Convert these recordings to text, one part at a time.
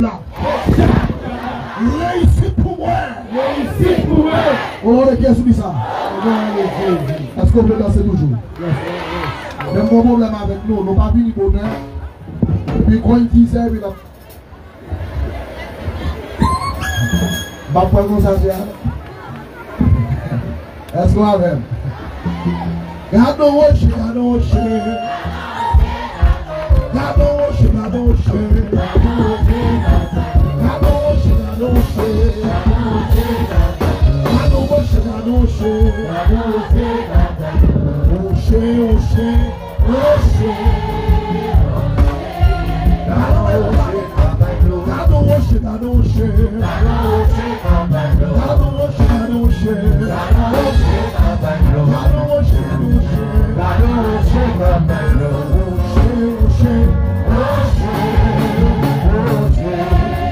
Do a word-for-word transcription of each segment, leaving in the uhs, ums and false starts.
la. Reyisit pou mwen. Reyisit pou mwen. O non de Jezi sa. Èske w vle danse toujou? Men m gen yon pwoblèm avèk nou. Nou pa vini bonè. Epi kon dizè, epi n ap M ap pran konsa, se a. Èske w avè m? Gade yon woche, gade yon woche. Gade yon woche, gade yon woche. Gade yon woche, gade yon woche. Gade yon woche, gade yon woche. Woche, woche. Gade yon woche, gade yon woche. Gade yon woche, gade yon woche. Gade yon woche, gade yon woche. Woche, woche, woche.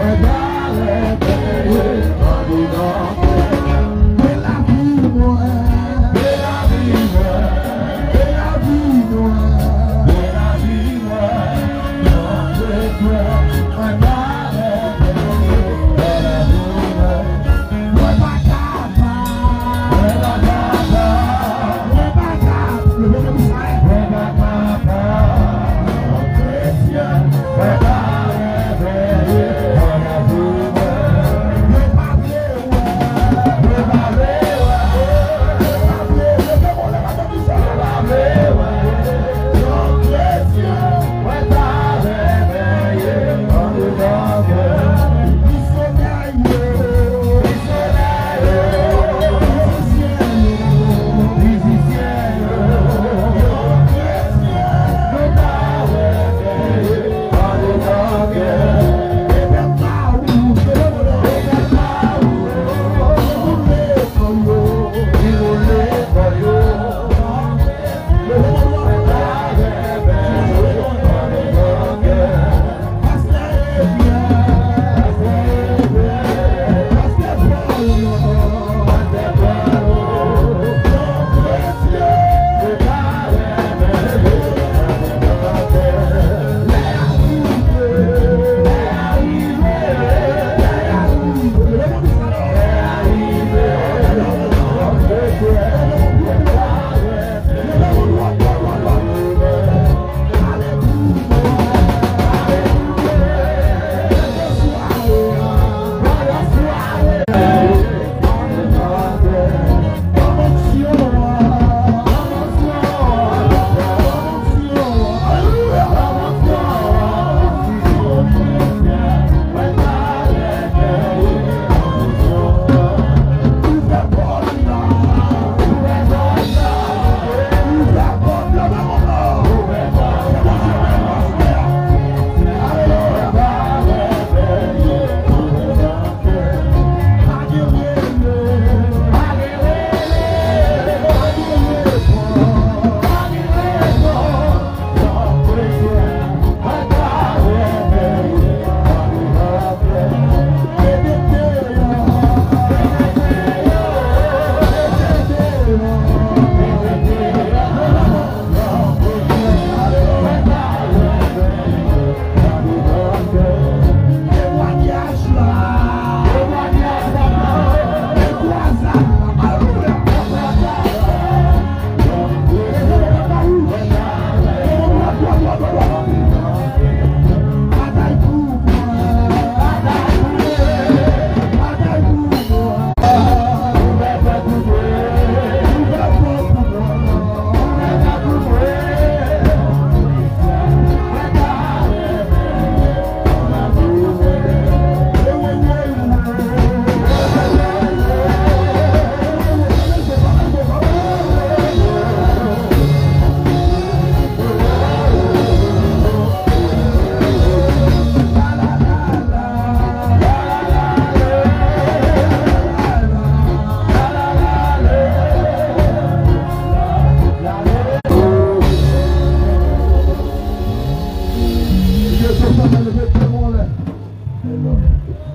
M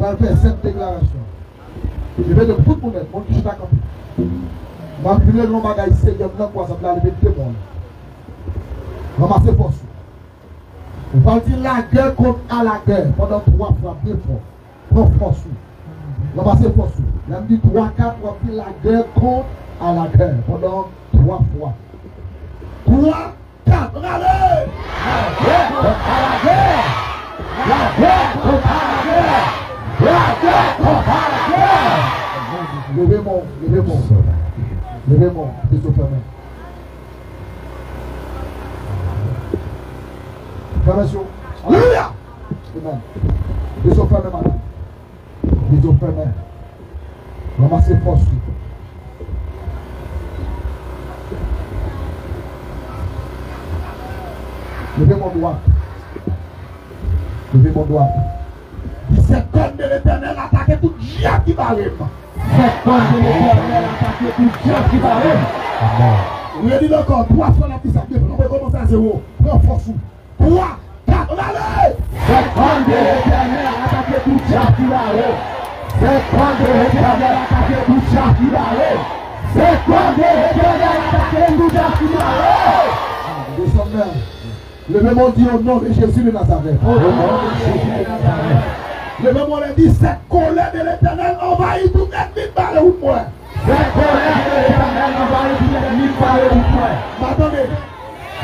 pral fè senp deklarasyon. Leve de pou tout moun nèt, moun ki chita kanpe. M ap rele non bagay Seyè m nan, kwa sa m la leve de men w. Ranmase fòs ou. Ou pral di lagè kont a lagè pandan twa fwa, byen fò. Pran fòs ou. Ranmase fòs ou. Lè m di twa, kat, w ap di lagè kont a lagè pandan twa fwa. Twa, kat, ann ale! Lagè kont a lagè! Lagè kont a lagè! Lagè kont a lagè! Leve men w, leve men w. Leve men w, de zo fèmen. Fèmen sou. Alelouya! Amen. De zo fèmen maten. Leve w fèmen. Ranmase fòs ou. Leve men dwat. Leve men dwat. Di, sèt kòn de Letènèl atake tout dyab ki bare m. Sèt kòn de Letènèl atake tout dyab ki bare m. Amen. Redi l ankò, twa fwa n ap di sa, depi nou rekòmanse a zewo. Pran fòs ou. Twa, kat, ann ale! Sèt kòn de Letènèl atake tout Jafilare. Sèt kòd de Letènèl atake tout Jafilare. Sèt kòd de Letènèl atake tout Jafilare. Desann men. Leve men w, di, au nom de Jésus de Nazareth. Au nom de Jésus de Nazareth. Leve men w, di, sèt kolè de Letènèl anvayi tout ènmi k bare wout mwen. Sèt kolè de Letènèl anvayi tout ènmi k bare wout mwen. M a tande.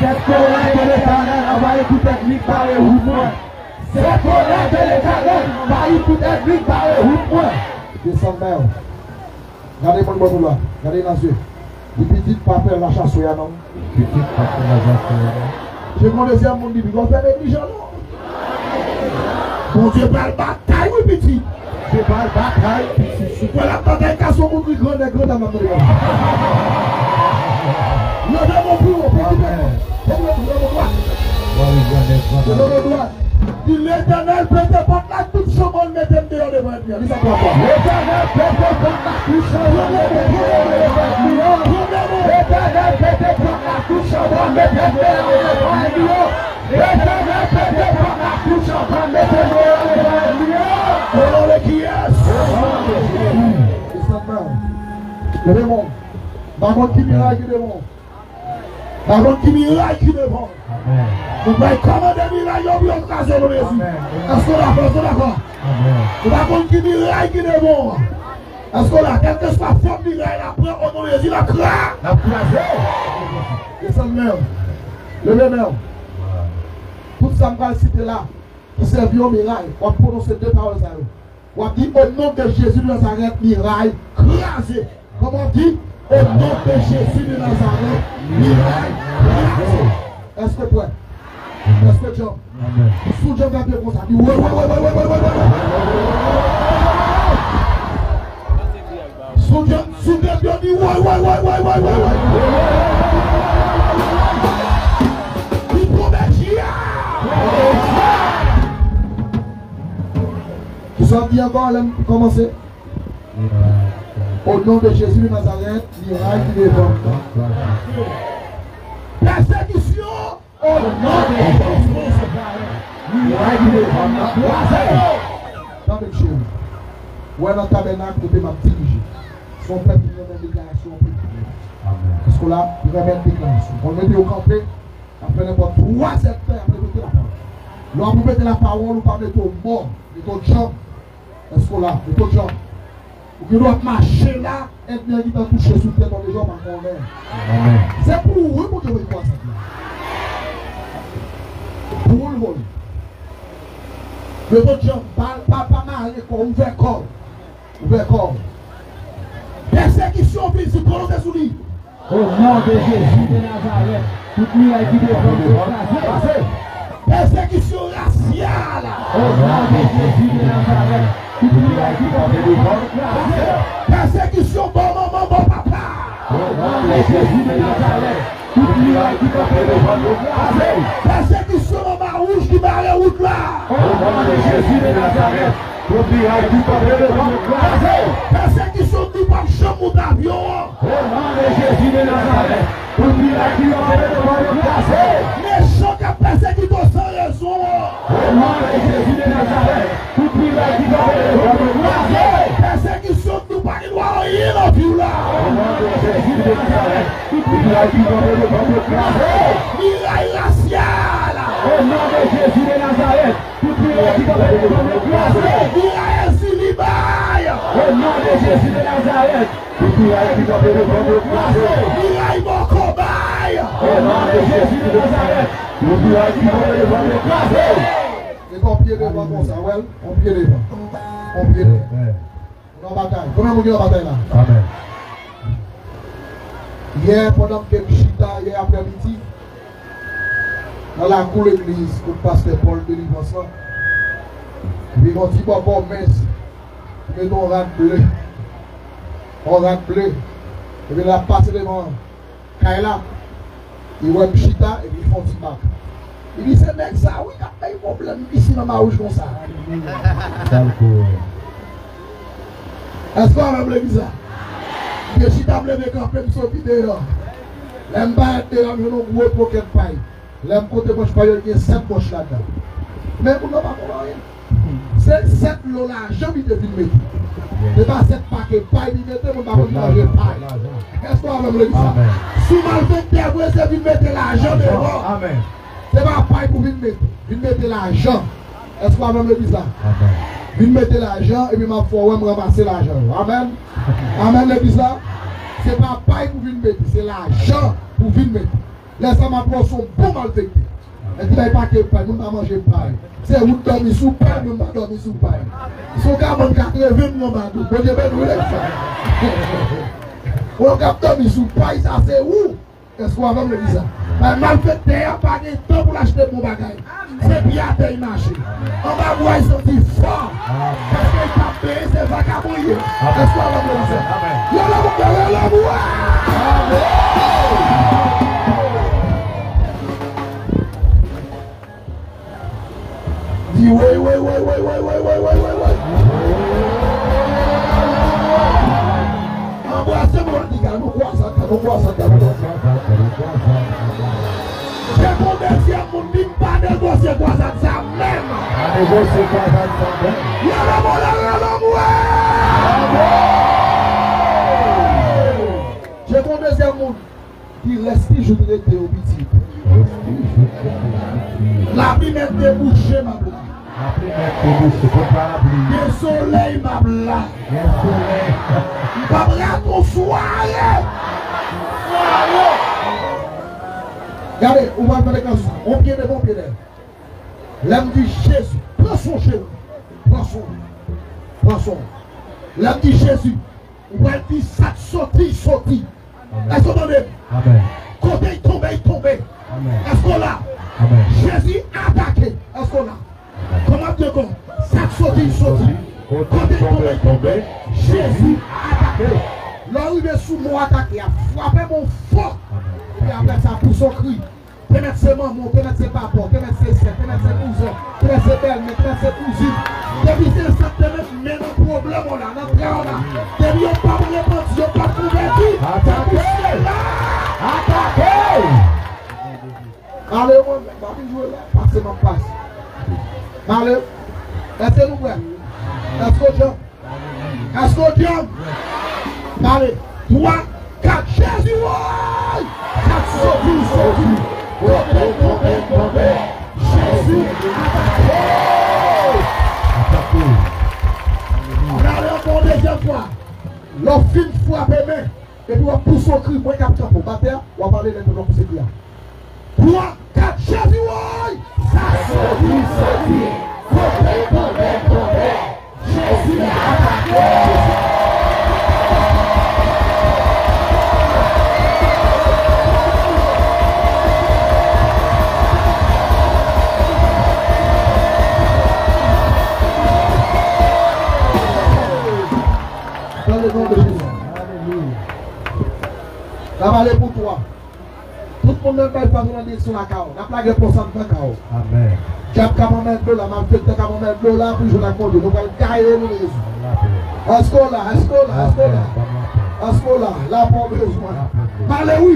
Sèt kolè de Letènèl anvayi tout ènmi k bare wout mwen. Sèt kolè de Letènèl anvayi tout ènmi k bare wout mwen. Desann men w. Gade moun bò nou la. Gade nan zye. Di, pitit, pa pè lachaswè a non. Pitit, pa pè lachaswè a non. Chèf yon dezyèm moun di, pitit, pa fè neglijan non. Bondye pral batay wi pitit. Bondye pral batay pitit. Ou kwè l ap batay kase yon moun wi grandè grandam ap mande. Leve men w pi wo, pitit. Leve men w dwat. Leve men w dwat. Di, Letènèl pete pòt la, tout chanm mwen mete m deyò devan ènmi an. Li sa twa fwa. Letènèl pete pòt la, tout chanm mwen mete m deyò devan ènmi an. Letènèl pete pòt la, tout chanm mwen mete m deyò devan ènmi an. Letènèl pete pòt la, tout chanm mwen mete m deyò devan ènmi an. O non de kiyès? Desann men w. Leve men w. Pa konn ki miray ki devan w. Pa konn ki miray ki devan w. Amèn. Mwen pral kòmande miray yo pou yo kraze o non de Jezi. Amèn. Èske w dakò? Èske w dakò? Amèn. Ou pa konn ki miray ki devan w. Èske w la, kèlkeswa fòm miray la pran, o non de Jezi, l ap kra-, l ap kraze. Desann men w. Leve men w. Tout sa m pral site la, ki sèvi yon miray, w ap pwononse de pawòl sa yo. W ap di, au nom de Jésus de Nazareth, miray kraze. Kòman w ap di? Au nom de Jésus de Nazareth, miray kraze. Èske w prè? Èske w djanm? Si w djanm, frape konsa. Di, wi, wi, wi. Si w djanm, si w djanm, di, wi, wi, wi. Li tonbe, dyab! Kisa w ap di ankò lè m kòmanse? Au nom de Jésus de Nazareth, miray ki devan m nan. Pèsekisyon! Au nom de Jésus de Nazareth, miray ki devan m nan kraze! Tande m cheri. Ou wè nan tabènak kote m ap dirije. Se yon pèp ki renmen deklarasyon anpil. Amèn. Èske w la? Li renmen deklarasyon. Bon, mete yo kanpe. N ap fè nenpòt twa zèdtan, y ap repete lapawòl. Lè w ap repete lapawòl, ou pa mete w mò, mete w djanm. Èske w la? Mete w djanm. Ou gen dwa ap mache la, ènmi an gentan kouche sou tèt ou deja, w pa konnen. Amèn. Se pou ou wi Bondye voye twa zèdtan. Pou ou l voye. Mete w djanm, pa, pa, pa mare kò w, ouvè kò w. Ouvè kò w. Pèsekisyon fizik, pwononse sou li. Au nom de Jésus de Nazareth, tout miray ki devan m yo kraze. Pèsekisyon rasyal. Au nom de Jésus de Nazareth, tout miray ki kanpe devan m yo kraze. Pèsekisyon bò manman, bò papa. Au nom de Jésus de Nazareth, tout miray ki kanpe devan m yo kraze. Pèsekisyon manma wouj ki bare wout la. Au nom de Jésus de Nazareth, tout miray ki kanpe devan m yo kraze. Pèsekisyon nou p ap janm moute avyon an. Au nom de Jésus de Nazareth, tout miray ki kanpe devan m yo kraze. Mechan k ap pèsekite w san rezon an. Au nom de Jésus de Nazareth, tout miray ki kanpe devan m yo kraze. Pèsekisyon nou pa gen dwa anyen nan vi w la. Au nom de Jésus de Nazareth, tout miray ki kanpe devan m yo kraze. Miray rasyal. Au nom de Jésus de Nazareth, tout miray ki kanpe devan m yo kraze. Miray Ezili bay. Au nom de Jésus de Nazareth, tout miray ki kanpe devan m yo kraze. Miray bòkò bay. Au nom de Jésus de Nazareth, tout miray ki kanpe devan m yo kraze. Mete yon pye devan konsa, wè l, yon pye devan. Yon pye devan. Amèn. Nan batay. Konbyen moun ki nan batay la? Amèn. Yè, pandan m te chita, yè aprèmidi, nan lakou legliz, kot pastè Paul Delivrans lan, epi yon ti bòkò mens, ki mete yon rad ble, yon rad ble, epi l ap pase devan kay la, li wè m chita, epi li fè yon ti mak. Li di, "Se nèg sa a, wi, k ap bay pwoblèm isi nan Mawouj konsa." Èske w avè m legliz la? M te chita, m leve kanpe, m soti deyò. Lè m parèt deyò, m jwenn yon gwo pokèt pay. Lè m konte bòch pay yo, gen sèt bòch ladan. Men moun nan pa konn anyen. Se sèt kilo lajan li te vin mete. Se pa sèt pake pay li mete, moun pa konn manje pay. Èske w avè m legliz la? Si w malfektè vre, se vin mete lajan deyò. Se pa pay pou vin mete. Vin mete lajan. Èske w avè m legliz la? Vin mete lajan, epi m ap fè w wè m ranmase lajan yo. Amèn. Amèn, legliz la. Se pa pay pou vin mete, se lajan pou vin mete. Lè sa m ap wè w se yon bon malfektè. Nèg ki bay pake pay, moun pa manje pay. Se ou k dòmi sou pay, moun pa dòmi sou pay. Si w ka vann katreven m nan badou, Bondye beni w, legliz la. Ou k ap dòmi sou pay, sa se ou. Èske w avè m legliz la? Bay malfektè a pa gen tan pou l achte bon bagay. Se pye atè y mache. Anba bwa y santi fò. Paske y t ap benyen, se vakabon y ye. Èske w avè m legliz la? Leve men w, leve men w. Di woy, woy, woy. Anbrase mwen, di gade, nou kwa sa, gade, nou kwa sa, gade, nou kwa sa. Chèk yon dezyèm moun, di m pa negosye kwazad sa menm. Pa negosye kwazad sa menm. Leve men w, leve men w. Chèk yon dezyèm moun. Ki rès ki jout rete yo pitit. Lapli mèt debouche, m ap la. Lapli mèt debouche, konpa lapli. Gen solèy, m ap la. Gen solèy. M p ap rate yon sware. Gade, ou pral fè deklarasyon sa. On pye devan, on pye dèyè. Lè m di Jezi, pran swen w cheri. Pran swen w. Pran swen w. Lè m di Jezi, ou pral di sa k soti, soti. Èske w tande m? Kote y tonbe, y tonbe. Èske w la? Jezi atake. Èske w la? Kòman Dye gon? Sa k soti, y soti. Kote y tonbe, y tonbe. Jezi atake. Lè w rive sou mo atake a, frape men w fò. Epi apre sa, pouse yon kri. Te mèt se manman w, te mèt se papa w, te mèt se sè, te mèt se kouzen, te mèt se bèlmè, te mèt se kouzin. Depi se sa k te mèt men nan pwoblèm w la, nan tra w la. Depi yo p ap repanti, yo p ap konvèti, se pou sila. Atake! Ale, mwen menm, m ap jwe la, pase m ap pase. M ale. Èske nou prè? Èske w djanm? Èske w djanm? Pale. Twa, kat, Jezi woy! Kat soti, soti. Kote tonbe, tonbe. Jezi atake! Atake! N ale ankò yon dezyèm fwa. Lè w fin frape men, epi w ap pouse yon kri, mwen k ap kanpe w atè a, w ap ale lè w pouse kri a. Twa, kat, Jezi woy! Sa soti, soti. Kote tonbe, tonbe. Jezi atake. Dans le nom de Jésus. N ap ale pou twa. Tout moun nan bay pa nou nan direksyon lakay w. N ap lage pòs andedan kay w. Amèn. Dyab k ap anmède w la, malfektè k ap anmède w la, pou jwenn ak Bondye. Nou pral gaye yo nan non Jezi. Èske w la? Èske w la? Èske w la? Èske w la? Lapè w bezwen. Pale wi.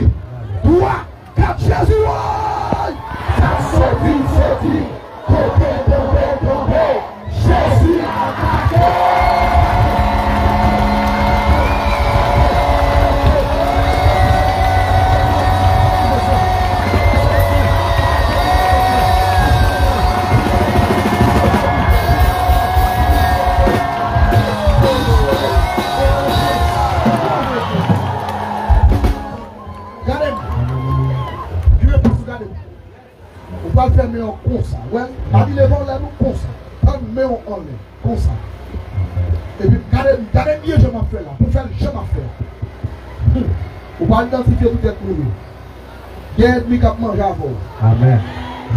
Twa, kat, Jezi woy! Sa soti, soti. Kote tonbe, tonbe. Jezi atake! Gade m. Ki repons ou gade m? Ou pral fè men w konsa. Wè, pa di leve anlè non konsa. Tann men w anlè. Konsa. Epi gade, gade byen jan m ap fè la. Pou fè l jan m ap fè la. Hum. Ou pral idantifye tout ènmi yo. Gen ènmi k ap manje avè w. Amèn.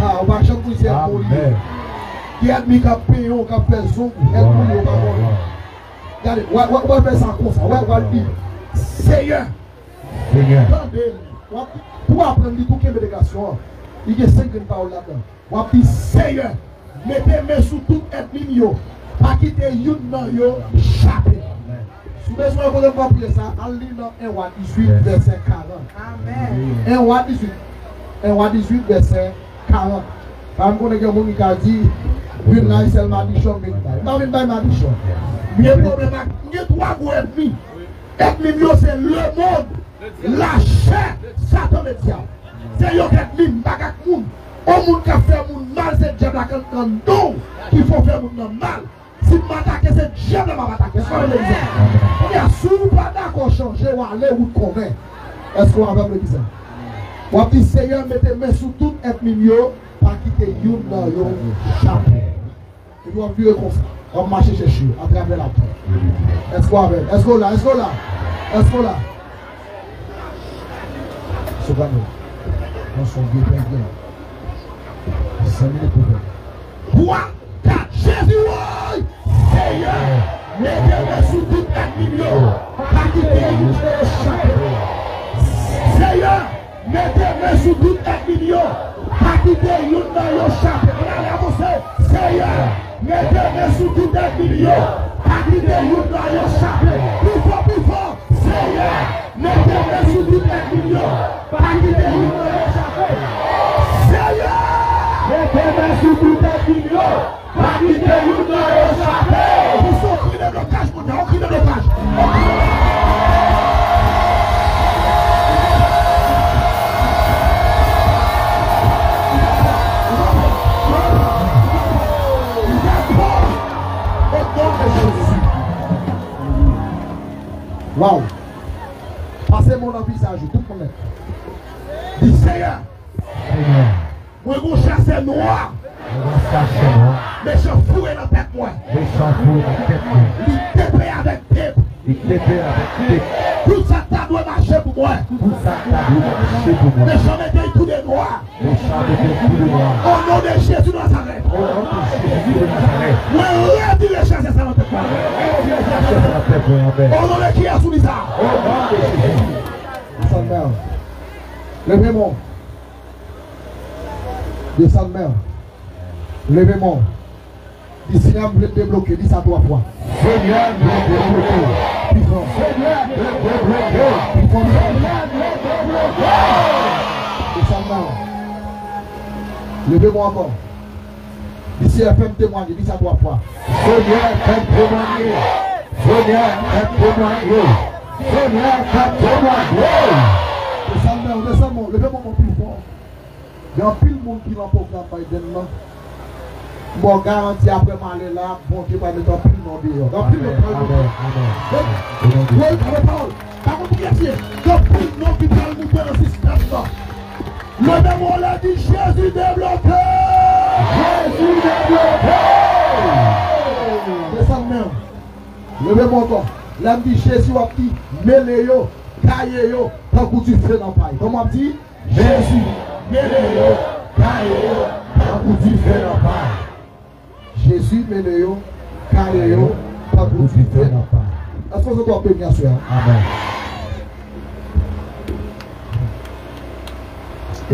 Ha, ou pa janm konn si ènmi w li ye. Amèn. Gen ènmi k ap penyen w, k ap fè zong ou, ènmi w li ye, ou pa konnen. Gade, w a, w a, w a fè sa konsa. Wè, w a di, Seyè, Senyè. Tande, w ap, pou aprann li tou kenbe deklarasyon an. Li gen senk grenn pawòl ladan. W ap di, Seyè, mete men sou tout ènmi m yo. Pa kite youn nan yo chape. Si w bezwen kote m pral priye sa, al li nan en Wa dizuit, vèsè karant. Amèn. En Wa dizuit. En Wa dizuit, vèsè karant. Pa m konnen gen moun ki ka di, Vin la, e sèl madichon m vin bay. M pa vin bay madichon. M gen pwoblèm ak, m gen twa gwo ènmi. Ènmi m yo se lemonn, lachè, Satan, ledyab. Se yo k ènmi m, m pa k ak moun. On moun k ap fè moun mal, se dyab la k anndan w ki fè w fè moun nan mal. Si m atake, se dyab la m ap atake. Èske w konprann sa? Kounye a, si w pa dakò chanje, w ale wout konnen. Èske w avè m legliz la? W ap di, Seyè, mete men sou tout ènmi m yo, pa kite youn nan yo chape. Epi w ap vire konsa. W ap mache chèche yo atravè latè. Èske w avè m? Èske w la? Èske w la? Èske w la? Soprano. Nan son vye pègre. Senk minit pou fè. Twa, kat, Jezi, woy! Seyè, mete men sou tout ènmi m yo. Pa kite youn nan yo chape. Seyè, mete men sou tout ènmi m yo. Pa kite youn nan yo chape. Ann ale, avanse. Seyè, mete men sou tout ènmi m yo. Pa kite youn nan yo chape. Pi fò, pi fò. Seyè, mete men sou tout ènmi m yo. Pa kite youn nan yo chape. Seyè, mete men sou tout ènmi m yo. Pa kite youn nan yo chape. Pou se yon kri de blokaj, moun nan, yon kri de blokaj. Yon kri de blokaj. Wow. Pase men w nan vizaj ou, tout moun nèt. Di, Seyè, Seyè, mwen gon chasè nwa. Mwen gon chasè nwa. Mechan foure nan tèt mwen. Mechan foure nan tèt mwen. Li depe avèk tep. Li depe avèk tep. Tout sa k ta dwe mache pou mwen. Tout sa k ta dwe mache pou mwen. Mechan mete l tou de nwa. Mechan mete l tou de nwa. O non de Jezi Nazarèt. O non de Jezi de Nazarèt. Mwen retire chasè sa nan tèt mwen. Mwen retire chasè sa nan tèt mwen, amèn. O non de kiyès ou di sa? O non de Jezi. Desann men w. Leve men w. Desann men w. Leve men w. Di, Senyè, m vle debloke. Di sa twa fwa. Senyè, m vle debloke. Pi fò. Senyè, m vle debloke. Pi fò. Senyè, m vle debloke. Desann men w. Leve men w ankò. Di, Senyè, fè m temwanye. Di sa twa fwa. Senyè, fè m temwanye. Senyè, fè m temwanye. Senyè, fè m temwanye. Desann men w, desann men w. Leve men w pi fò. Gen anpil moun ki nan pwogram Biden nan. M ba w garanti, apre m ale la, Bondye pral mete anpil non deyò. Gen anpil non pral mete. Amèn, amèn. Wi, wi, pawòl. Pa konn pou kiyès li ye. Gen anpil non ki pral moute nan sistèm nan. Leve men w anlè, di, Jezi debloke! Jezi debloke! Desann men w. Leve men w ankò. Lè m di Jezi, w ap di, mele yo, gaye yo, tankou dife nan pay. Kòman w ap di? Jezi, mele yo, gaye yo, tankou dife nan pay. Jezi, mele yo, gaye yo, tankou dife nan pay. Èske w santi w ap beni aswè a? Amèn.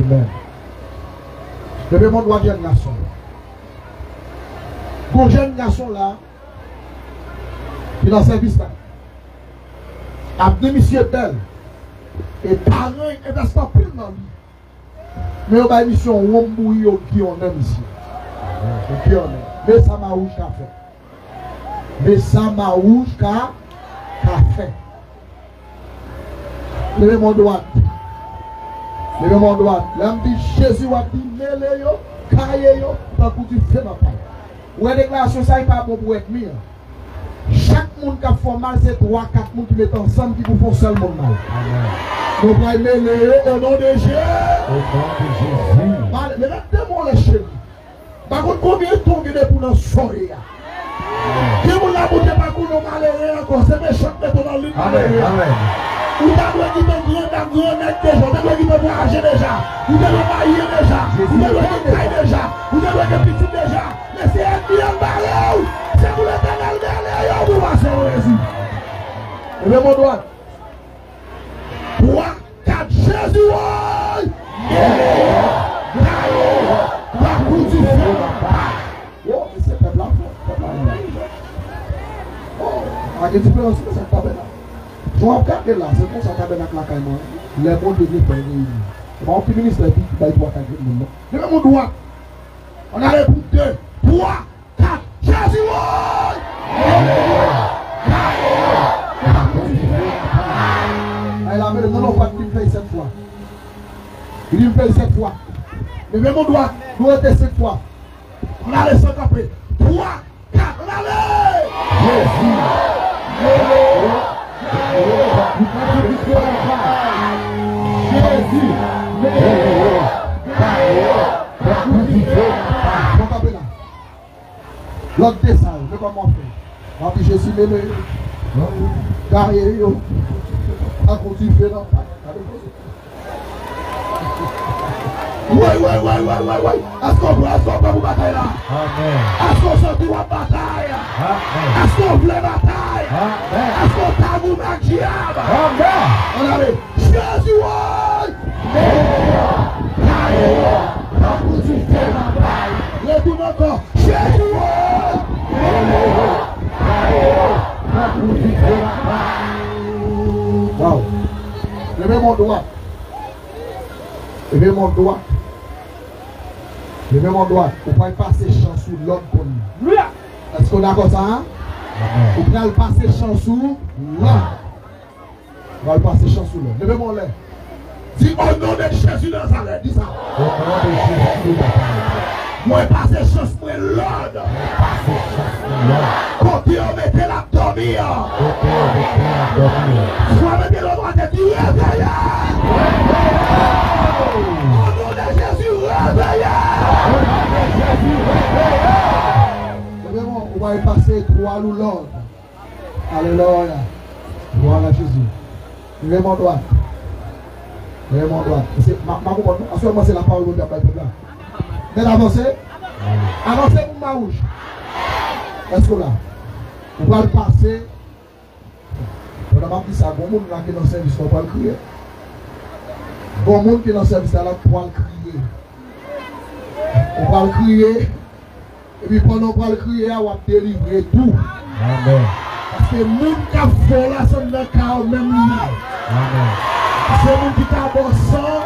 Amèn. Leve men w dwat, jèn gason. Gon jèn gason la ki nan sèvis la. Ap di misye bèl. E paran envesti anpil nan li. Men yo bay misye yon wonm bouyi, yo giyonnen misye. Yo giyonnen. Men sa Mawouj ka fè. Men sa Mawouj ka, ka fè. Leve men w dwat. Leve men w dwat. Lè m di Jezi, w ap di, mele yo, gaye yo, tankou dife nan pay. Ou wè deklarasyon sa, li pa bon pou ènmi an. Chak moun k ap fè w mal, se twa, kat moun ki mete ansanm ki pou fè yon sèl moun mal. Amèn. Nou pral mele yo, o non de Jezi. O non de Jezi. Leve de men w anlè, cheri. Pa konn konbyen tan w gen depi w nan sa w ye a. Gen moun la moute pa konnen w malere ankò. Se mechan k mete w nan lit malere a. Amèn. Ou ta dwe kite gran dam, gran nèg deja. Ou te dwe kite vwayaje deja. Ou te dwe marye deja. Ou te dwe gen kay deja. Ou te dwe gen pitit deja. Men se ènmi an bare w. Se pou Letènèl mele yo pou pase w, Jezi. Leve men w dwat. Twa, kat, Jezi, woy! Mele yo, gaye yo, tankou dife nan pay. Wo, mesye, pèp la fò, pèp la fò. Oh, pa gen diferans non, sa k tabènak. Jan w ap gade la, se konsa tabènak lakay mwen. Lè Bondye vle fè l reyini. Se pa yon ti ministè epi ki bay twa, kat, moun non. Leve men w dwat. Ann ale pou de, twa. Leve men w dwat, nou rete senk fwa. Ann ale san kanpe. Twa, kat, ann ale! Jezi, mele yo, mele yo, Jezi, mele yo, mele yo, pran kou dife. Bon, kanpe la. Lòt de sa yo, men kòman w fè. W ap di Jezi mele yo, gaye yo, tankou dife nan pay. Woy, woy, woy, woy, woy, woy. Èske w prè, èske w prè pou batay la? Amèn. Èske w santi w ap batay? Amèn. Èske w vle batay? Amèn. Èske w ta goumen ak dyab? Amèn. Ann ale. Jezi woy! Mele yo, gaye yo, tankou dife nan pay. Retounen ankò. Jezi woy! Mele yo, gaye yo, tankou dife nan pay. Waw. Leve men w dwat. Leve men w dwat. Leve men w dwat. Ou pral pase chans ou lòd pou li. Èske w dakò sa a? Amèn. Ou pral pase chans ou lòd. Ou pral pase chans ou lòd. Leve men w anlè. Di, "O non de Jezi Nazarèt." Di sa. O non de Jezi Nazarèt. Mwen pase chans mwen lòd. Mwen pase chans mwen lòd. Kote yo mete l ap dòmi an. Kote yo mete l ap dòmi an. Frape pye l atè, di, "Reveye!" O non de Jezi, reveye! O non de Jezi, reveye! Leve men w, ou pral pase etwal ou lòd. Alelouya. Glwa a Jezi. Leve men w dwat. Leve men w dwat. Se, m a, m a konprann nou. Aswè, mwen, se lapawòl Bondye ap bay pèp la. Nèt avanse. Avanse pou m a wouj. Èske w la? Ou pral pase. Pandan m ap di sa, gon moun la ki nan sèvis la, ou pral kriye. Gon moun ki nan sèvis la, la pral kriye. Ou pral kriye. Epi pandan w pral kriye a, w ap delivre tou. Amèn. Paske moun k ap fè w la, se anndan kay ou menm li ye. Amèn. Se moun ki ka ba w san,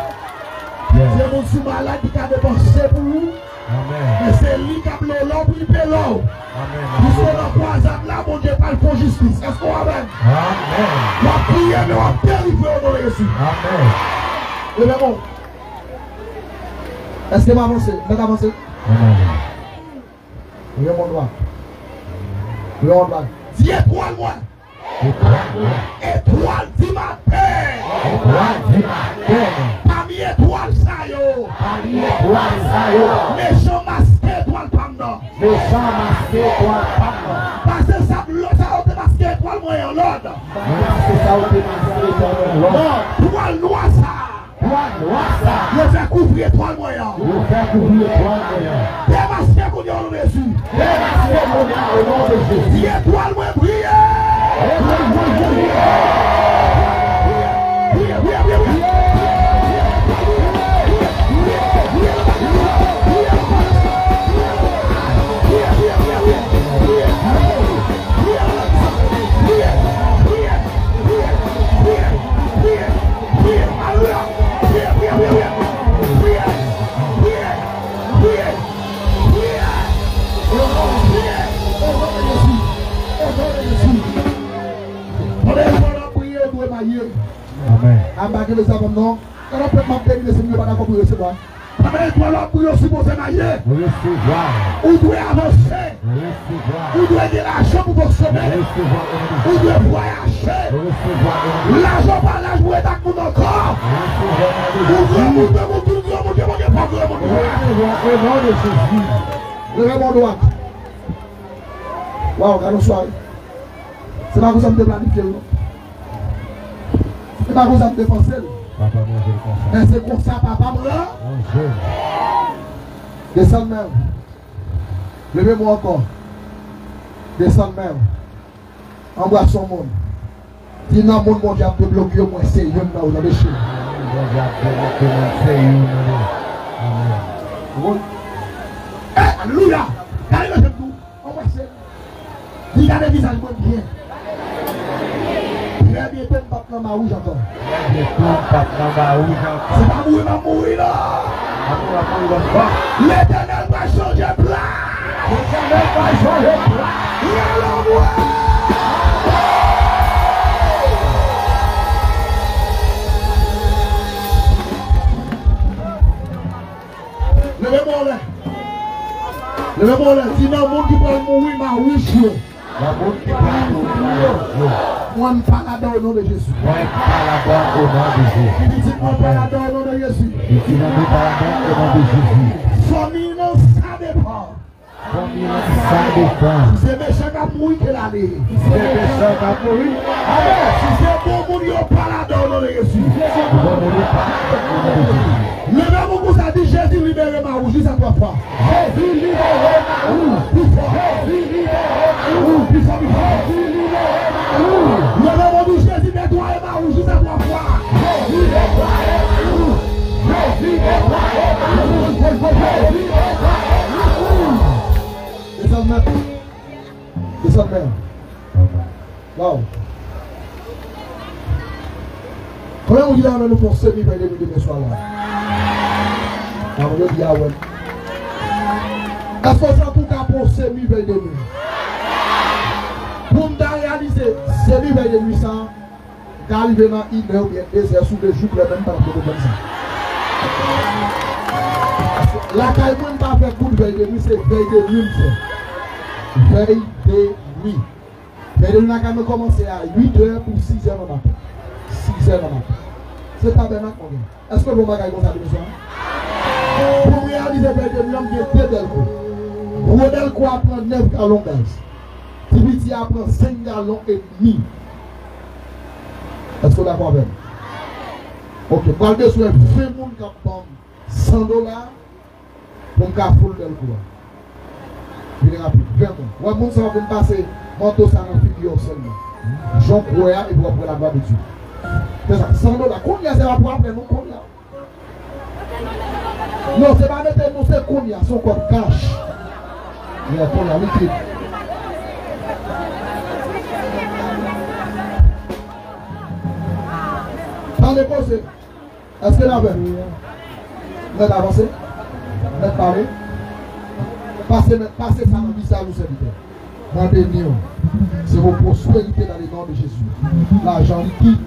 yes, se moun sou malad ki ka depanse pou ou. Amèn. Men se li k ap lolo pou li pe lò w. Amèn. Piske nan kwa zam la, Bondye pral fè w jistis. Èske w amèn? Amèn. W ap kriye, men w ap delivre o non de Jezi. Amèn. Leve men w. Èske m avanse? Mèt avanse? Amèn. Leve men w dwat. Leve men w dwat. Di etwal mwen. Etwal mwen. Etwal dimaten. Etwal dimaten. Pami etwal sa yo. Pami etwal sa yo. Mechan maske etwal pa m nan. Mechan maske etwal pa m nan. Pase sa, sa yo te maske etwal mwen an lòd. Pase sa yo te maske etwal mwen an lòd. Twal nwa sa. Twal nwa sa. Yo fè kouvri etwal mwen an. Yo fè kouvri etwal mwen an. Demaske kounye a o non de Jezi. Demaske kounye a o non de Jezi. Di etwal mwen briye. Etwal mwen briye. Briye, briye, briye, briye. Priye, priye, priye, priye. Priye, priye, priye, priye. Alelouya. Priye, priye, priye, priye. Priye, priye, priye, priye. Priye, o non de Jezi. O non de Jezi. Pandan etwal la ap briye, ou dwe marye. Amèn. A m pa gen lè sa, non. Gade pèp m ap beni, mesye, m yo pa dakò pou resevwa. Pandan etwal la ap briye, ou sipoze marye. Resevwa. Ou dwe avanse. Resevwa. Ou dwe gen lajan pou fonksyone. Resevwa, o non de Jezi. Ou dwe vwayaje. Resevwa, o non de Jezi. Lajan pa laj pou ret ak moun ankò. Resevwa, o non de Jezi. Ou granmoun, granmoun, tout granmoun, granmoun, granmoun, granmoun. Resevwa, o non de Jezi. Leve men w dwat. Waw, gade yon sware. Se pa konsa m te planifye l, non. Se pa konsa m te panse l. Papa m ranje l konsa. Men se konsa papa m ran. Ranje l. Desann men w. Leve men w ankò. Desann men w. Anbrase yon moun. Di nan moun Bondye ap debloke yo, mwen se youn nan yo, tande cheri. Bondye ap debloke, mwen se youn nan yo. Amèn. Ou konn? Eh, alelouya! Gade nan je m tou. Anbrase l. Di gade vizaj mwen byen. Trè byento m p ap nan mawouj ankò. Trè byento m p ap nan mawouj ankò. Se pa mouri m ap mouri non. Letènèl pral chanje plan. Letènèl pral chanje plan. Rale mwen. Leve men w anlè, di: nan moun ki pral mouri, m a wouj yo. Nan moun ki pral mouri, m a wouj yo. Mwen, m pa ladan o non de Jezi. Mwen, m pa ladan o non de Jezi. Pitit mwen pa ladan o non de Jezi. Pitit mwen pa ladan o non de Jezi. Fanmi nan, sa depan. Fanmi nan, sa depan. Si se mechan k ap mouri, ke l ale. Si se mechan k ap mouri, ale. Si se bon moun, yo pa ladan o non de Jezi. Si se bon moun, yo pa ladan o non de Jezi. Leve men w konsa, di: Jezi, libere m a wouj jis a twa fwa. Jezi, libere m a wouj. Pi fò. Jezi, libere m a wouj. Pi fò, pi fò. Jezi, libere m a wouj. Leve men w, di: Jezi, netwaye m a wouj jis a twa fwa. Jezi, netwaye m a wouj. Jezi, netwaye m a wouj. Jezi, netwaye m a wouj. Desann men. Desann men. Waw. Konbyen moun ki ta renmen nou fè yon semi vèy de nwi demen swa la? Nan moun yo di amen. Èske w santi w ka fè yon semi vèy de nwi? Pou m ta reyalize semi vèy de nwi sa, m ka rive nan inè oubyen dezè sou de jou, lè menm pa t ap gen pwoblèm sa. Lakay mwen, m pa fè kout vèy de nwi, se vèy de nwi m fè. Vèy de nwi. Vèy de nwi lakay mwen kòmanse a uit è pou sis è nan maten. Sis è nan maten. Se tabènak mwen gen. Èske w wè yon bagay konsa demen swa? Pou m reyalize vèy de nwi an, m gen de dèlko. Gwo dèlko a pran nèf galon gaz. Pi piti a pran senk galon edmi. Èske w dakò avè m? Ok, m pral bezwen ven moun k ap ban m san dola pou m ka foul dèlko a. Vin rapid, ven moun. Wè moun sa yo vin pase manto sa nan figi yo sèlman. Jan w kwè a, epi w ap wè la glwa de Dye. Fè sa, san dola. Kounye a, se pa pou apre, non, kounye a. Non, se pa mete non, se kounye a, se yon kòb kach. Yeah, kounye a, likid. Tande koze. Èske n avè m? Mèt avanse? Mèt pale? Pase, mèt, pase sa nan vizaj ou, sèvitè. Mwen beni w. Se pou pwosperite nan le non de Jezi. Lajan likid.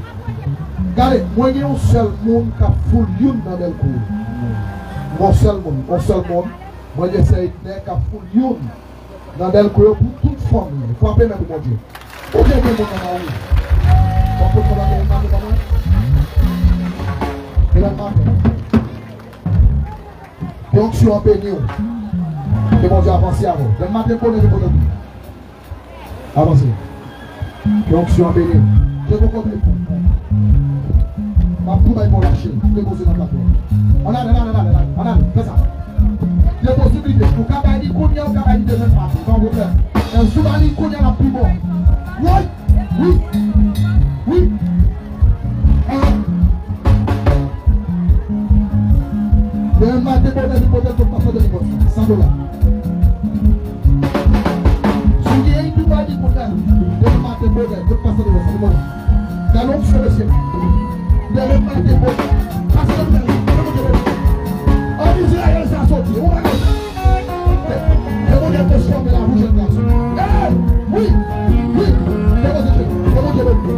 Gade, mwen gen yon sèl moun k ap foul youn nan dèlko. Yon sèl moun, yon sèl moun. Mwen gen sè Ednè k ap foul youn nan dèlko yo pou tout fanmi. Frape men pou Bondye. Ou gen de moun nan lari. Bon, pou fè bagay nan maten, maten. Demen maten. Ke onksyon an beni w. Ke Bondye avanse avè w. Demen maten, bonè, ke Bondye avanse. Ke onksyon an beni w. Ke poko beni w. M ap tou bay pou w lache. Depoze nan plato. Ann ale, ann ale, ann ale, ann ale. Fè sa. Gen posiblite. Ou ka bay li kounye a, ou ka bay li demen maten. Pa gen pwoblèm. Men si w ba li kounye a, l ap pi bon. Woy! Wi! Wi! Ah! Demen maten bonè, li pote tout pase de li, san dola. Si w gen yon tou bay li pou tèl, demen maten bonè, tout pase de li, san dola. Gade yon sou mesye. Demen maten bonè, pase de li, demen maten bonè. An Izrayèl sa soti, yon bagay. Ke Bondye transfòme lavi jèn gason. Hey! Wi! Wi! Ke Bondye, ke Bondye beni.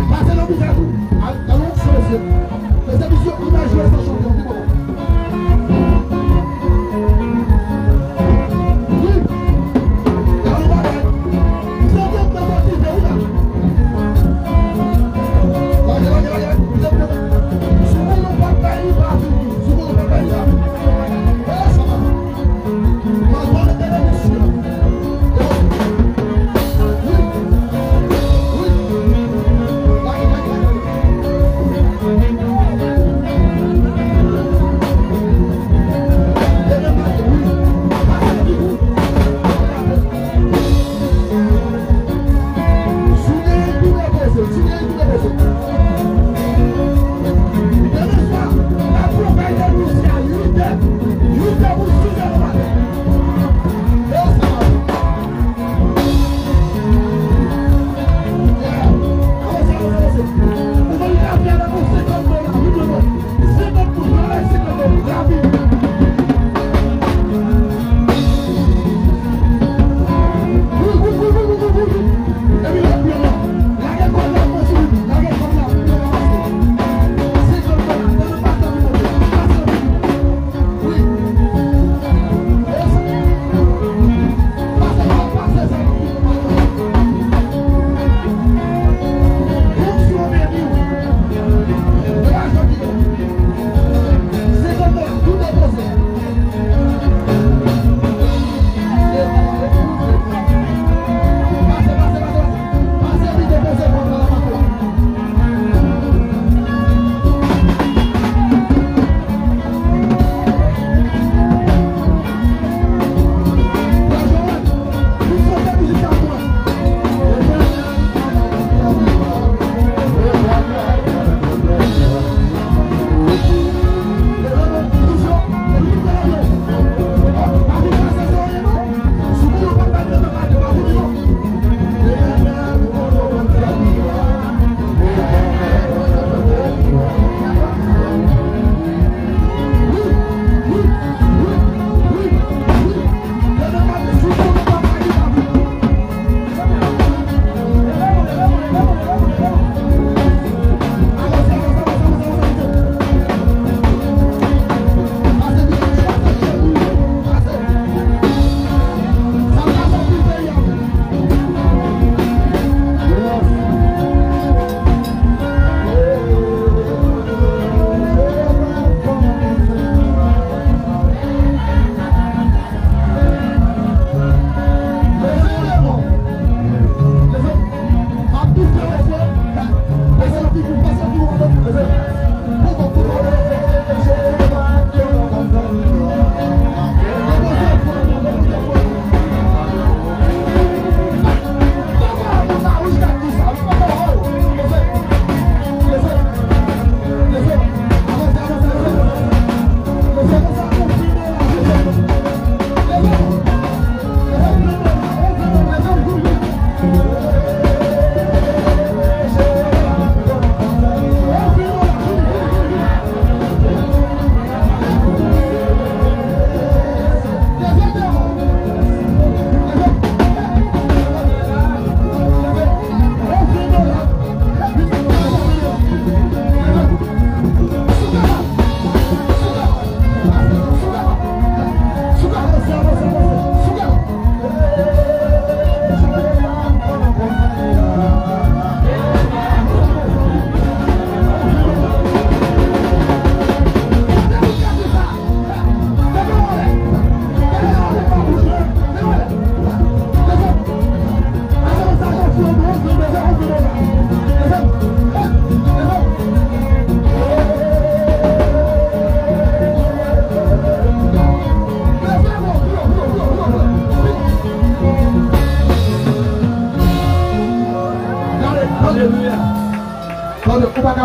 Pase nan bizè tou. Al, al, al, mesye. Mesye, mesye, imaj yo sa chanje, wi, papa. Wi.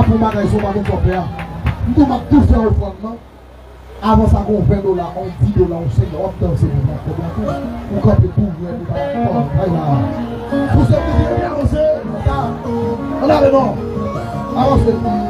Pou bagay sa w pa gen sa w fè a. M tou m ap tou fè ofrann nan. Avan sa, gon ven dola, on dis dola, on senk dola, w ap danse pou pran kòb la tou. Ou kanpe tou, jwè pou ta kòb la. Pouse pou di, epi avanse. Ann ale non. Avanse.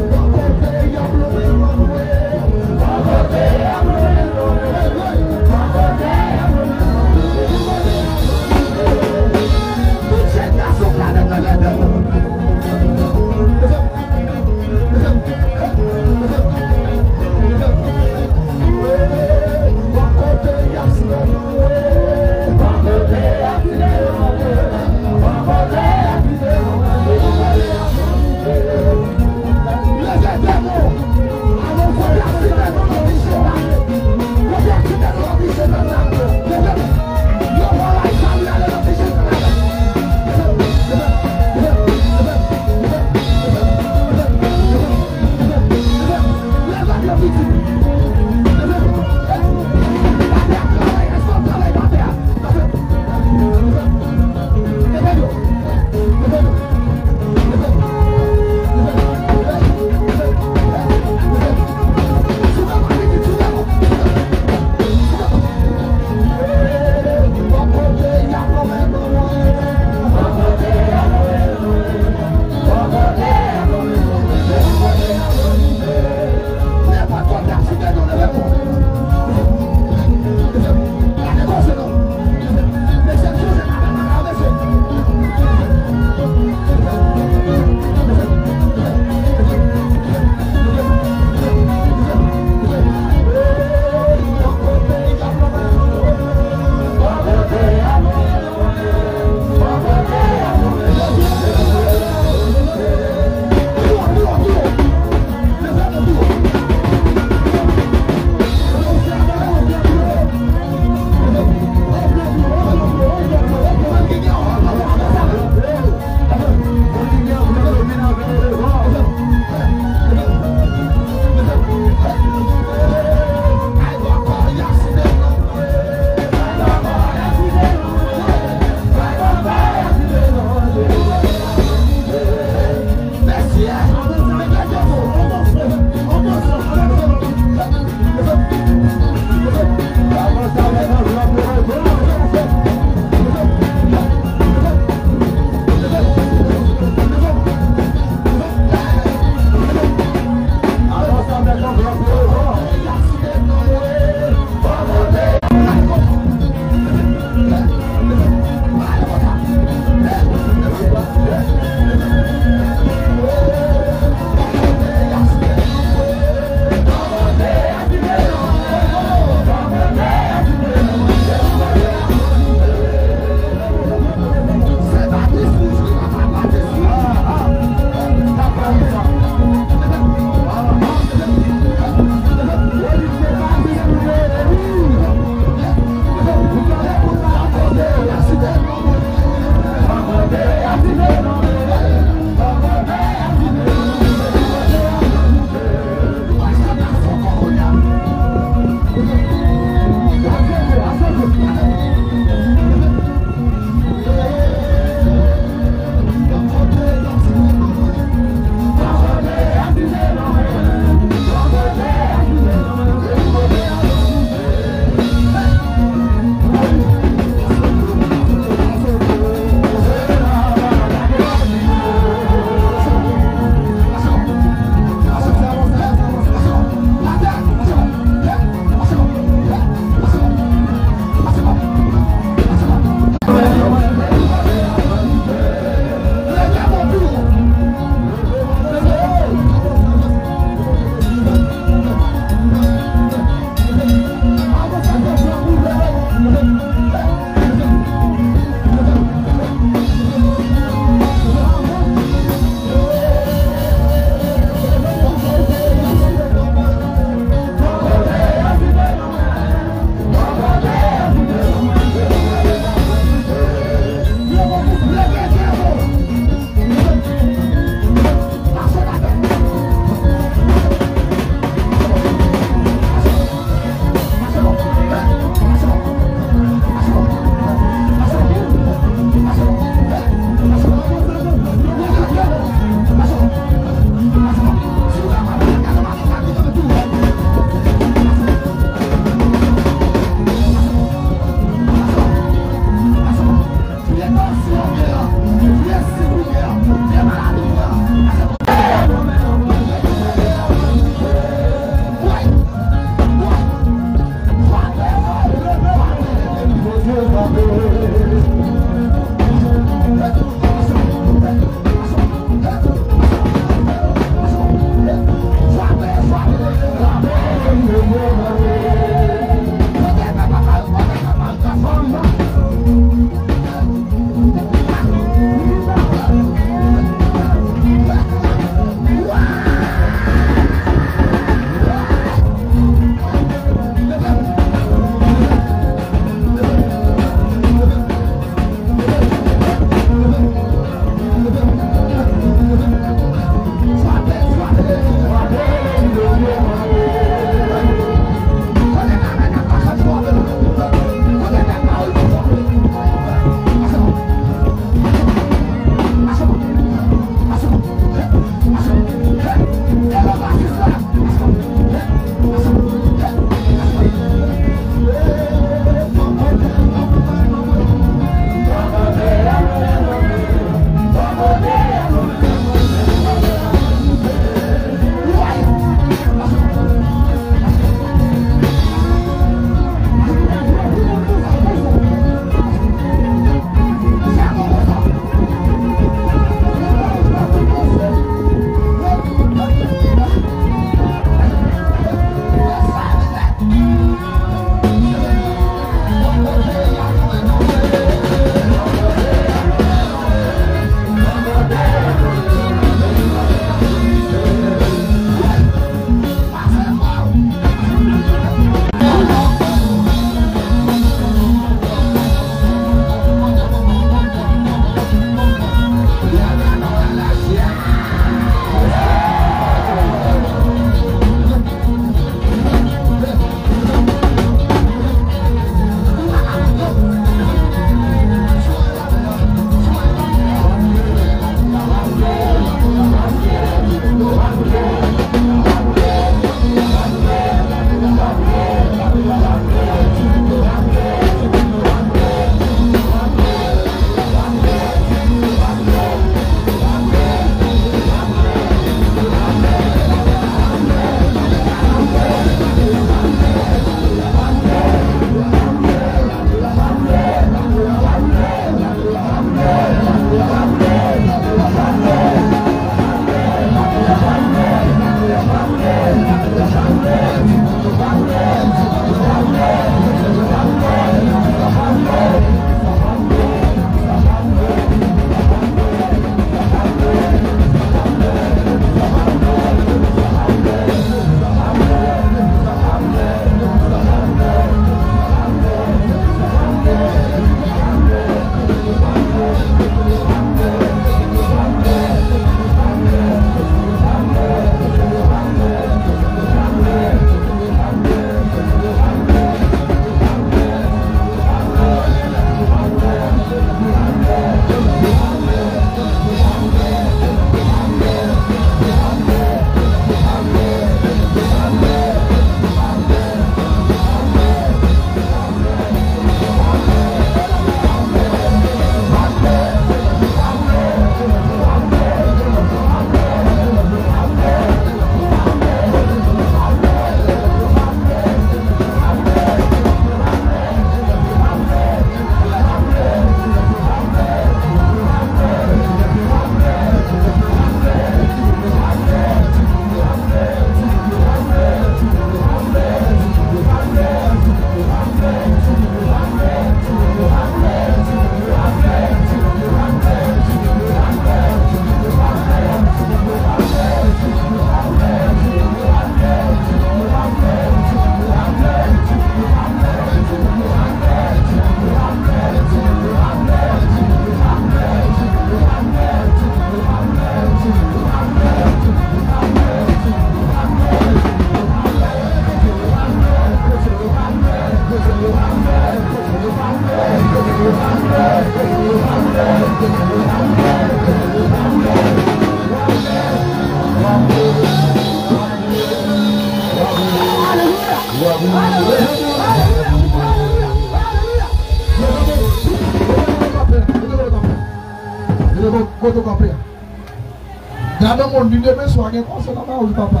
Gade yon moun vin demen swa gen konsè nan kay ou, papa.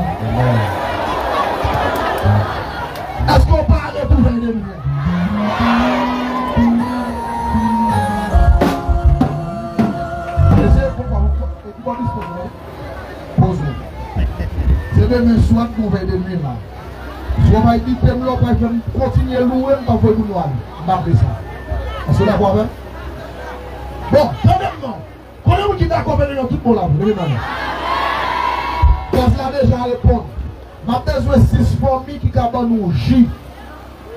Èske w pare pou vèy de lwi a? Mesye, konpa, konpa, konpa, konpa, konpa, poze. Se demen swa n pou vèy de lwi la. Si w pa evite m la, w pral fè m kontinye louwe, m p ap voye moun yo ale. M pa vle sa. Èske w dakò avè m? Bon, tande m non. Konbyen moun ki dakò avè m nan tout bon la, leve men nou. Gaz la deja reponn. M ap bezwen sis fanmi ki ka ban nou ji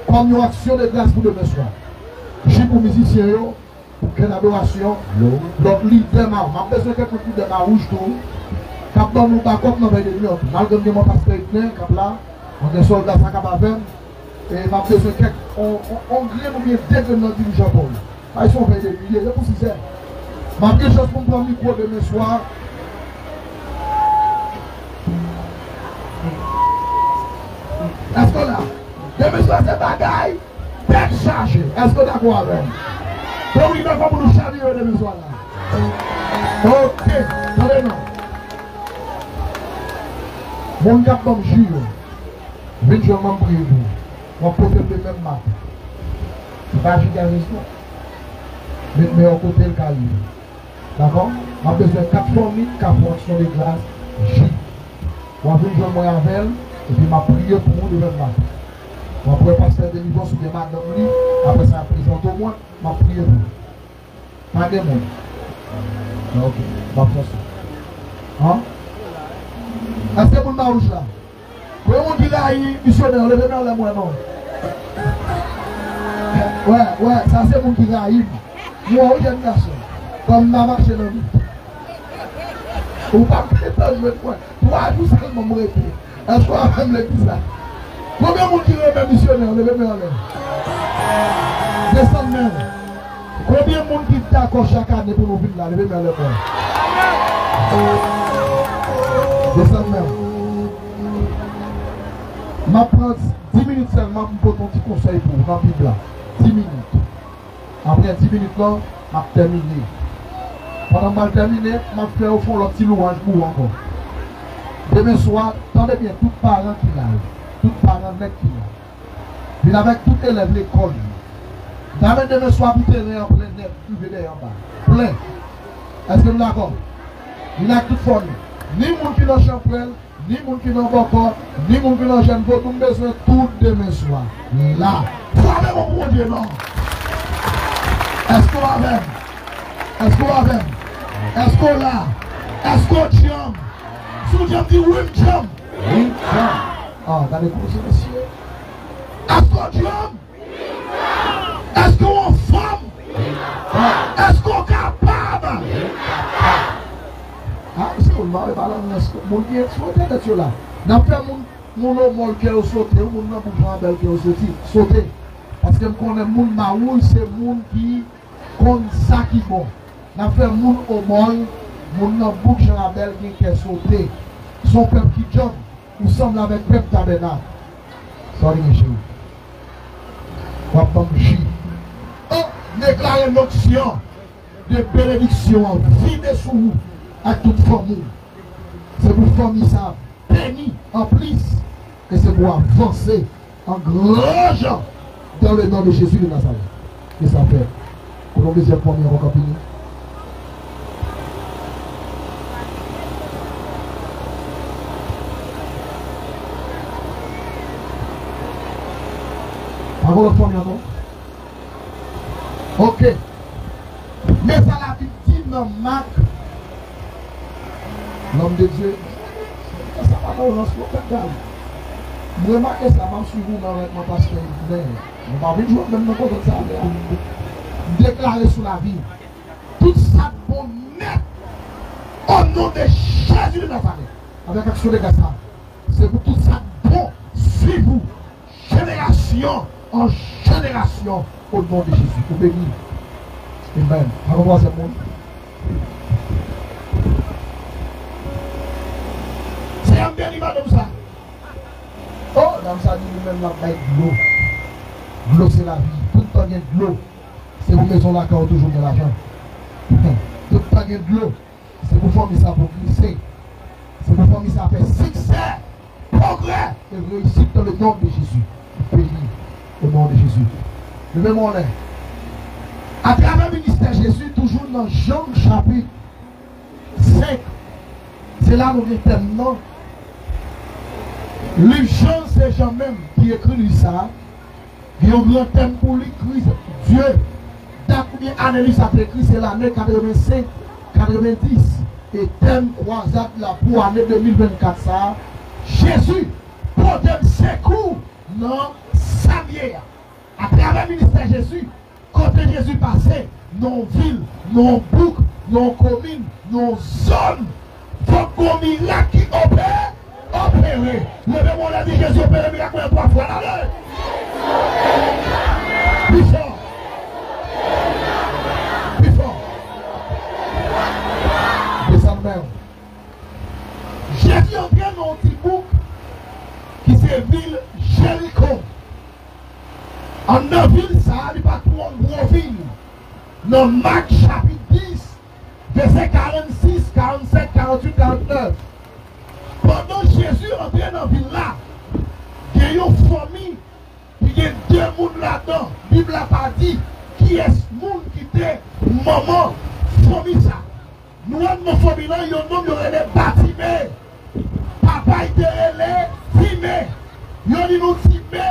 kòm yon aksyon de gras pou demen swa. Ji pou mizisyen yo, pou kè adorasyon, lòt lidè ma-, m ap bezwen kèk lòt lidè mawouj tou, k ap ban nou bakòp nan vèy de nwi an tou. Malgre m gen mwen pastè Etnen k ap la, mwen gen sòlda sa k ap avè m, e m ap bezwen kèk, on, on, on grenn oubyen de grenn nan dirijan pa w yo. Bay son vèy de nwi, e pou sizè. M ap gen chans pou m pran mikwo demen swa. Èske w la? Demen swa se bagay tèt chaje. Èske w dakò avè m? Donk, li dakò pou nou chavire demen swa la. Ok, tande non. Moun k ap ban m ji yo, vin jwenn mwen, m priye pou ou. W ap pote m de menm mak. Se pa ji gazez non. Men, men yon kote l ka rive. Dakò? M ap bezwen kat fanmi k ap fè aksyon de gras ji. W ap vin jwenn mwen avè l, epi m ap priye pou ou demen maten. W ap wè pastè Delivrans oubyen madanm li, apre sa y ap prezante w mwen, m ap priye pou ou. Pa gen moun. Ah, ok, m ap fè sa. An? Èske moun Mawouj la? Premye moun ki rayi misyonè, leve men anlè m wè non. Wè, wè, sa se moun ki rayi m. M wè w jèn gason. Kòm m pa mache nan lit. Ou pa gentan jwenn mwen. Twa jou sèlman m rete. Èske w avè m legliz la? Konbyen moun ki renmen misyonè, leve men anlè. Desann men w. Konbyen moun ki dakò chak ane pou nou vin la? Leve men anlè mwen. Desann men w. M ap pran dis minit sèlman pou m pote yon ti konsèy pou ou nan Bib la. Dis minit. Apre dis minit lan, m ap tèmine. Pandan m pral tèmine, m ap fè yo fè yon lòt ti lwanj pou ou ankò. Demen swa, tande byen, tout paran ki la yo, tout paran nèt ki la, vin avèk tout elèv lekòl yo. N a mennen demen swa pou teren an plen nèt, rive dèyè anba. Plen. Èske nou dakò? Vin ak tout fanmi. Ni moun ki nan Chanpwèl, ni moun ki nan Bòkò, ni moun ki nan Jèn Vodou, m bezwen tout demen swa la. Frape men pou Bondye non. Èske w avè m? Èske w avè m? Èske w la? Èske w djanm? Si w djanm, di wi, m djanm. Wi, m djanm. Ah, gade koze mesye. Èske w djanm? Èske w anfòm? Èske w kapab? Ah, se yon mare balan, èske moun ki sou entènèt yo la. N ap fè moun, moun Omò l kè yo sote, moun nan bouk Jan Abèl kè yo soti, sote. Paske m konnen moun Mawouj se moun ki konn sa ki bon. N ap fè moun Omò l, moun nan bouk Jan Abèl gen kè sote. Se yon pèp ki djanm. Ou sanble avèk pèp Tabènak. Sa w di, men cheri? W ap ban m ji. Oh, m deklare lonksyon de benediksyon an vide sou ou ak tout fanmi w. Se pou fanmi sa a beni anplis, e se pou w avanse an gran jan dans le nom de Jésus de Nazareth. E sa fèt. Kote yon dezyèm fanmi ankò k ap vini? Pa gen lòt fanmi ankò? Ok. Men sa Labib di nan Mak. Lòm de Dye, sa pa nan rans non, pèp Dali. M remake sa, m ap swiv ou nan règleman pastè Yves, men nou pa vin jwe menm nan koze sa a. M deklare sou lavi tout sa k bon nèt, o non de Jezi de Nazarèt, avèk aksyon de gras sa, se pou tout sa k bon swiv ou. Jenerasyon an jenerasyon, o non de Jezi. Ou beni. Amen. Amen, twazèm moun. Seyè m beni madanm sa. Oh, dam sa di li menm l ap bay dlo. Dlo se lavi. Tout tan gen dlo. Se pou mezon lakay ou toujou gen lajan. Tout tan gen dlo. Se pou fanmi sa pwogrese. Fanmi sa fè siksè, pwogrè e reyisit dans le nom de Jésus. Béni au nom de Jésus. Leve men w anlè. Atravè ministè Jezi, toujou nan Jan chapit senk, se la nou gen tèm nan. Liv Jan, se Jan menm ki ekri liv sa a. Gen yon gran tèm pou li, Kris, Dye. Dat oubyen ane liv sa te ekri, se lane katrevensenk, katrevendis. E tèm kwazad la pou ane de mil vennkat sa a, Jezi pote m sekou nan sa m ye a. Atravè ministè Jezi, kote Jezi pase, nan yon vil, nan yon bouk, nan yon komin, nan yon zòn, fòk gon mirak ki ope-, opere. Leve men w anlè, di, Jezi opere mirak mwen twa fwa, ale! Pi fò! Pi fò! Desann men w. Jezi antre nan yon ti bouk ki se vil Jeriko. Anndan vil sa a, li pa t yon gwo vil. Nan Mak chapit dis, vèsè karannsis, karannsèt, karannwit, karannèf. Pandan Jezi antre nan vil la, gen yon fanmi ki gen de moun ladan. Bib la pa di kiyès moun ki te manman fanmi sa. Nou wè nan fanmi lan, yon nonm yo rele Batime. Papa l te rele Time. Yo di nou Time,